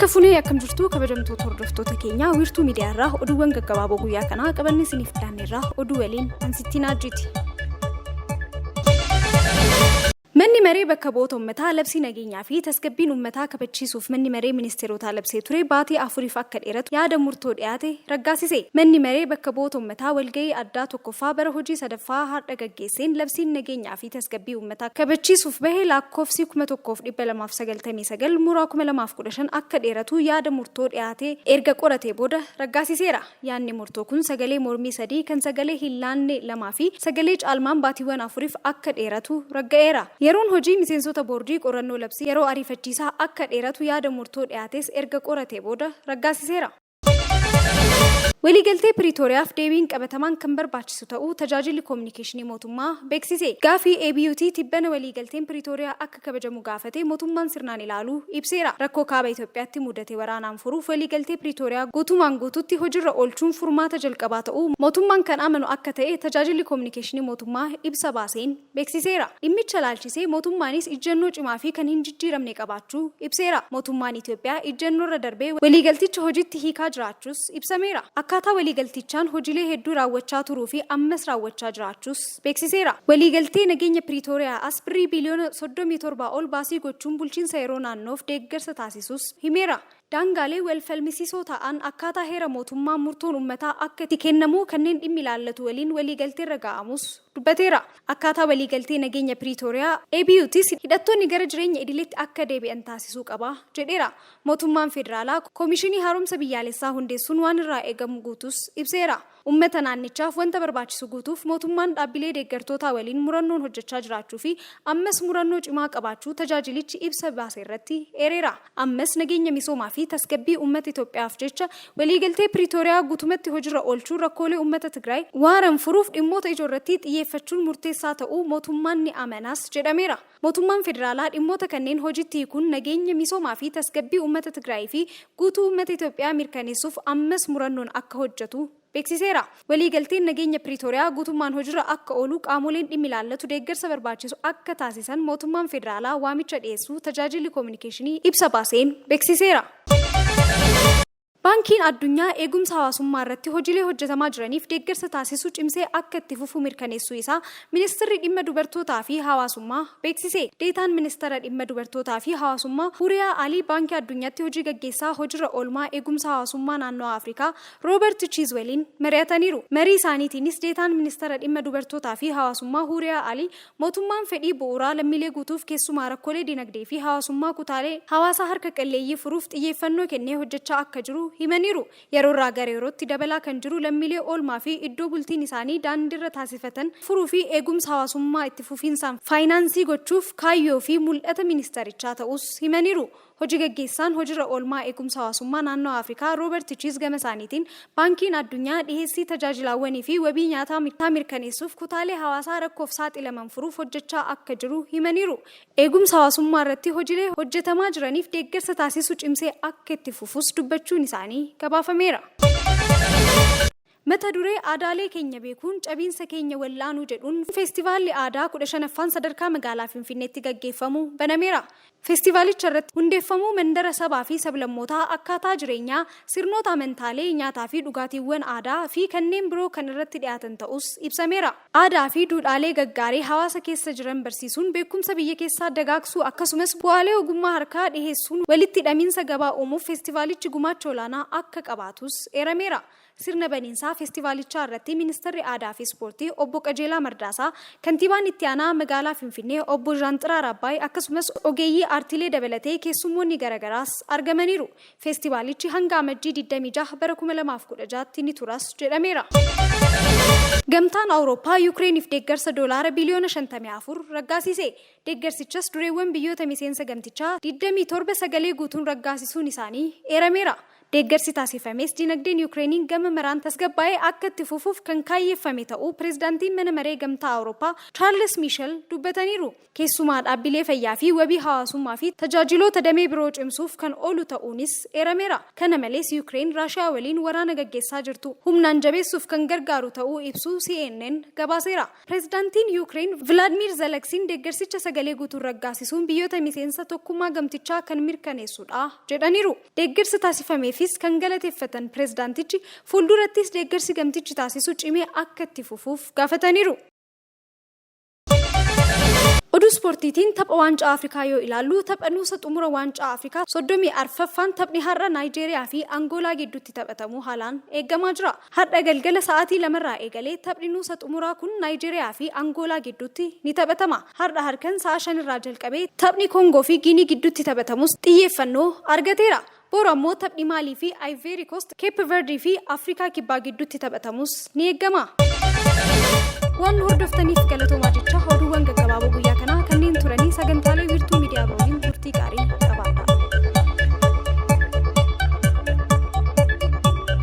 Harka fuunee akkam jirtu kabajamtoota hordoftoota keenyaa wiirtuu miidiyaa irraa oduuwwan gaggabaaboo guyyaa kanaa qabannee isiniif dhiyaanneerraa oduu waliin Ansittiin Ajjiiti. Manni maree bakka bu'oota uummataa labsii nageenyaa fi tasgabbiin uummataa kabachiisuuf manni maree ministeerotaa labsee ture baatii 4f akka dheeratu yaada murtoo dhiyaate raggaasise. Manni maree bakka bu'oota uummataa walgahii addaa tokkoffaa bara hojii sadaffaa har'a gaggeesseen labsiin nageenyaa fi tasgabbii uummataa kabachiisuuf bahe lakkoofsi 1299 muraa 2015 akka dheeratu yaada murtoo dhiyaate erga qoratee booda raggaasiseera. Yaadni murtoo kun sagalee mormii 3 kan sagalee hin laanne 2 fi sagalee caalmaan baatiiwwan 4f akka dheeratu ragga'eera. Yeroon hojii miseensota boordii qorannoo labsii yeroo ariifachiisaa akka dheeratu yaada murtoo dhiyaates erga qoratee booda raggaasiseera. Waliigaltee Piriitooriyaaf deebiin qabatamaan kan barbaachisu ta'uu Tajaajilli Kominikeeshinii Mootummaa beeksise. Gaaffii ABUT tibbana waliigalteen Piriitooriyaa akka kabajamu gaafate mootummaan sirnaan ilaaluu ibseera. Rakkoo Kaaba Itoophiyaatti mudate waraanaan furuuf waliigaltee Piriitooriyaa guutumaan guutuutti hojirra oolchuun furmaata jalqabaa ta'uu mootummaan kan amanu akka ta'e Tajaajilli Kominikeeshinii Mootummaa ibsa baaseen beeksiseera. Dhimmicha ilaalchisee mootummaanis ijjannoo cimaa fi kan hin jijjiiramne qabaachuu ibseera. Mootummaan Itoophiyaa ijjannoorra darbee waliigalticha hojiitti hiikaa jiraachuus ibsameera. Akkaataa waliigaltichaan hojiilee hedduu raawwachaa turuu fi ammas raawwachaa jiraachuus beeksiseera. Waliigaltee nageenya Piriitooriyaa as birrii biiliyoona 37 ol baasii gochuun bulchiinsa yeroo naannoof deeggarsa taasisuus himeera. Daangaalee wal falmisiisoo ta'an akkaataa heera mootummaan murtoon uummataa akka itti kennamu kanneen dhimmi ilaallatu waliin waliigalteerra ga'amus dubbateera. Akkaataa waliigaltee nageenya Piriitooriyaa ABUTs hidhattoonni gara jireenya idileetti akka deebi'an taasisuu qaba jedheera. Mootummaan federaalaa Koomishinii Haaromsa Biyyaalessaa hundeessuun waan irraa eegamu guutuus ibseera. Uummata naannichaaf wanta barbaachisu guutuuf mootummaan dhaabbilee deeggartootaa waliin murannoon hojjechaa jiraachuu fi ammas murannoo cimaa qabaachuu tajaajilichi ibsa baase irratti eereera. Ammas nageenya misoomaa fi tasgabbii uummata Itoophiyaaf jecha waliigaltee Piriitooriyaa guutumatti hojirra oolchuun rakkoolee uummata Tigraay waaran furuuf dhimmoota ijoo irratti xiyyeeffachuun murteessaa ta'uu mootummaan ni amanaas jedhameera. Mootummaan federaalaa dhimmoota kanneen hojiitti hiikuun nageenya, misoomaa fi tasgabbii uummata Tigraayii fi guutuu uummata Itoophiyaa mirkaneessuuf ammas murannoon akka hojjetu beeksiseera. Waliigalteen nageenya Piriitooriyaa guutummaan hojirra akka oolu qaamoleen dhimmi ilaallatu deeggarsa barbaachisu akka taasisan mootummaan federaalaa waamicha dhiyeessuu Tajaajilli Kominikeeshinii ibsa baaseen beeksiseera. Baankiin Addunyaa eegumsa hawaasummaa irratti hojiilee hojjetamaa jiraniif deeggarsa taasisu cimsee akka itti fufu mirkaneessuu isaa Ministeerri Dhimma Dubartootaa fi Hawaasummaa beeksise. Deetaan Ministeera Dhimma Dubartootaa fi Hawaasummaa Huriyaa Alii Baankii Addunyaatti hojii gaggeessaa hojirra oolmaa eegumsa hawaasummaa naannawaa Afrikaa Roobert Chiiz waliin mari'ataniiru. Marii isaaniitiinis Deetaan Ministeera Dhimma Dubartootaa fi Hawaasummaa Huriyaa Alii Mootummaan fedhii bu'uuraa lammiilee guutuuf keessumaa rakkoolee dinagdee fi hawaasummaa kutaalee hawaasaa harka qalleeyyii furuuf xiyyeeffannoo kennee hojjechaa akka jiru himaniiru. Yeroorraa gara yerootti dabalaa kan jiru lammiilee oolmaa fi iddoo bultiin isaanii daandiirra taasifatan furuu fi eegumsa hawaasummaa itti fufiinsaan faayinaansii gochuuf kaayyoo fi mul'ata ministeerichaa ta'uus himaniiru. Hoji gaggeessaan hojirra oolmaa eegumsa hawaasummaa naannawaa Afrikaa Rooberti Chiiz gama isaaniitiin Baankiin Addunyaa dhiheessii tajaajilaawwanii fi wabii nyaataa mirkaneessuuf kutaalee hawaasaa rakkoof saaxilaman furuuf hojjechaa akka jiru himaniiru. Eegumsa hawaasummaa irratti hojilee hojjetamaa jiraniif deeggarsa taasisu cimsee akka itti fufus dubbachuun isaanii gabaafameera. Mata duree Aadaalee keenya beekuun cabiinsa keenya wal'aanuu jedhuun Feestivaalli Aadaa 15ffaan sadarkaa magaalaa Finfinneetti gaggeeffamu banameera. Feestivaalicha irratti hundeeffamuu mandara sabaa fi sablammootaa, akkaataa jireenyaa, sirnoota amantaalee, nyaataa fi dhugaatiiwwan aadaa, fi kanneen biroo kan irratti dhiyaatan ta'uus ibsameera. Aadaa fi duudhaalee gaggaarii hawaasa keessa jiran barsiisuun beekumsa biyya keessaa dagaagsuu akkasumas bu'aalee ogummaa harkaa dhiheessuun walitti hidhamiinsa gabaa uumuuf feestivaalichi gumaacha olaanaa akka qabaatus eerameera. Sirna baniinsaa feestivaalichaa irratti Ministerri Aadaa fi Ispoortii Obbo Qajeelaa Mardaasaa, Kantiibaan Itti Aanaa Magaalaa Finfinnee Obbo Zhaanxiraar Abbaay akkasumas ogeeyyii aartiilee dabalatee keessummoonni garagaraas argamaniiru. Feestivaalichi hanga Amajjii 26 bara 2016tti ni turas jedhameera. Gamtaan Awurooppaa Yuukreeniif deeggarsa Doolaara biiliyoona 54 raggaasise. Deeggarsichas dureewwan biyyoota miseensa gamtichaa 27 sagalee guutuun raggaasisuun isaanii eerameera. Deeggarsi taasifames dinagdeen Yukireeniin gama maraan tasgabbaa'ee akka itti fufuuf kan kaayyeeffame ta'uu pireezidaantiin mana maree Gamtaa Awurooppaa Chaarles Miishel dubbataniiru. Keessumaa dhaabbilee fayyaa fi wabii hawaasummaa fi tajaajiloota damee biroo cimsuuf kan oolu ta'uunis eerameera. Kana malees Yukireen Raashiyaa waliin waraana gaggeessaa jirtu humnaan jabeessuuf kan gargaaru ta'uu ibsuu CNN gabaaseera. Pireezidaantiin Yukireen Vilaadimiir Zelenskiin deeggarsicha sagalee guutuun raggaasisuun biyyoota miseensa tokkummaa gamtichaa kan mirkaneessudha jedhaniiru. Deeggarsa taasifameefis kan galateeffatan pireezidaantichi, fuuldurattis deeggarsi gamtichi taasisu cimee akka itti fufuuf gaafataniiru. Oduu ispoortiitiin tapha Waancaa Afrikaa yoo ilaallu, tapha nuusa xumura Waancaa Afrikaa 34ffaan taphni har'a Naayijeeriyaa fi Angoolaa gidduutti taphatamu haalaan eegamaa jira. Har'a galgala sa'aatii 2rraa eegalee taphni nuusa xumuraa kun Naayijeeriyaa fi Angoolaa gidduutti ni taphatama. Har'a halkan sa'a 5rraa jalqabee taphni Koongoo fi Giinii gidduutti taphatamus xiyyeeffannoo argateera. Boru ammoo taphni Maalii fi Ayiveeri Koost, Keep Verdii fi Afrikaa Kibbaa gidduutti taphatamus ni eegama. Waan nu hordoftaniif galatoomaa jecha, oduuwwan gaggabaaboo guyyaa kanaa kanneen turanii, sagantaalee Wiirtuu Miidiyaa birooniin turtii gaarii.